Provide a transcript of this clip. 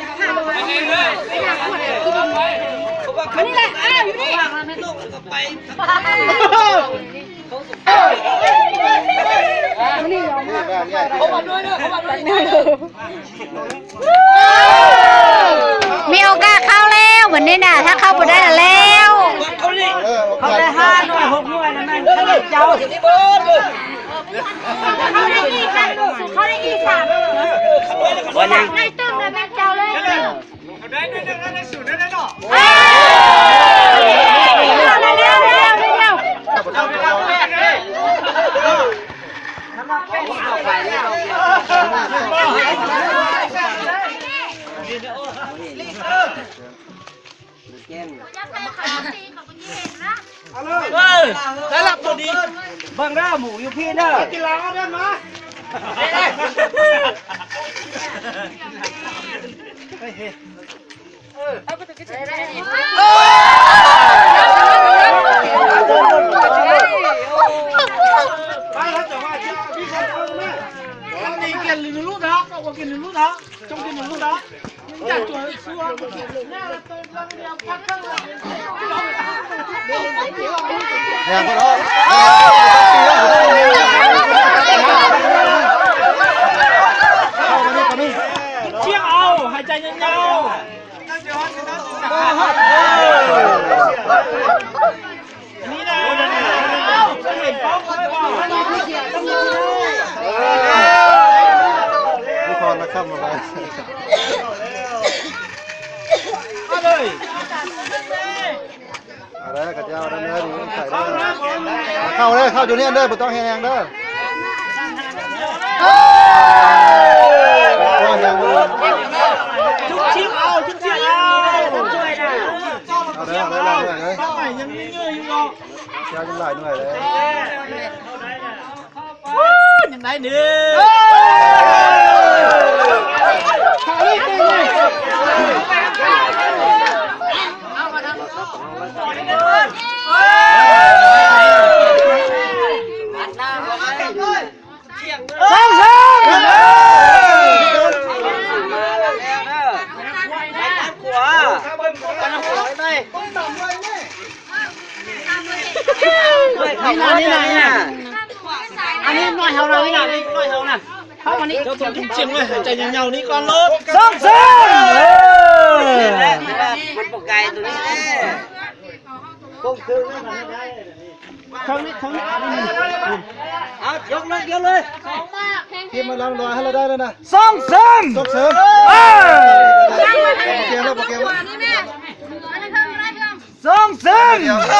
ມານີ້ແຫຼະ ອ້າວ ຢູ່ນີ້ ມີໂອກາດເຂົ້າແລ້ວ ບັດນີ້ນະ ຖ້າເຂົ້າບໍ່ໄດ້ລະແລ້ວ ເຂົາໄດ້ຫ້າໜ່ວຍ ຫົກໜ່ວຍ ນັ້ນແມ່ນຂະແນນເຈົ້າ ເຂົາໄດ້ອີກ ເຂົາໄດ້ອີກສາມ ບໍ່ຍັງ ໄດ້ຕື່ມແລ້ວແມ່ນເຈົ້າແລ້ວ ເອີ ເອີ ເອີ ເອີ ເອີ ໄດ້ລະ ໂຕນີ້ ເບິ່ງເດີ ໝູຢູ່ພີ້ເດີ ກິນລາວເດີ ມາ ແຮງບໍ່ເນາະ ເຂົ້າມານີ້ ເຂົ້າມານີ້ ເອົາ ຫາຍໃຈຍາວໆ ເອົາເດີ ເຂົ້າເດີ ເຂົ້າຢູ່ນີ້ເດີ ບໍ່ຕ້ອງເຮັດຫຍັງເດີ. ຈຸກຊິບເອົາ ຈຸກຊິບເອົາ ເອົາເດີ ເອົາເດີ ເອົາເດີ ຍັງມີເຫຍື່ອຢູ່ເນາະ ເຈົ້າຍັງຫຼາຍໜ່ວຍເລີຍ ຍັງໄດ້ໜຶ່ງ ສອງສອງ ເອີ ມາແລ້ວເດີ ໄປທາງຂວາ ໄປທາງຂວາໄປ ນີ້ນະ ນີ້ນະ ນີ້ນະ ອັນນີ້ໜ່ວຍເຮົານະ ນີ້ນະ ນີ້ໜ່ວຍເຮົານະ ເຂົ້າມານີ້ ເຈົ້າຕ້ອງຈຸ້ມຈິ້ມເວີຍ ຫາຍໃຈຍາວໆ ນີ້ກ່ອນໂລດ ສອງສອງ ເອີ ນີ້ແຫຼະ ມັນບໍ່ໄກຕົວນີ້ແຫຼະ ເທິງນີ້ ເທິງນີ້ ເອົາ ຍົກເລີຍ ຍົກເລີຍ ທີມມາລຳລອຍໃຫ້ລາວໄດ້ແລ້ວນະ ສອງສອງ ສອງສອງ ເອີ ບໍ່ເກງແລ້ວ ບໍ່ເກງແລ້ວ ສອງສອງ ເອີ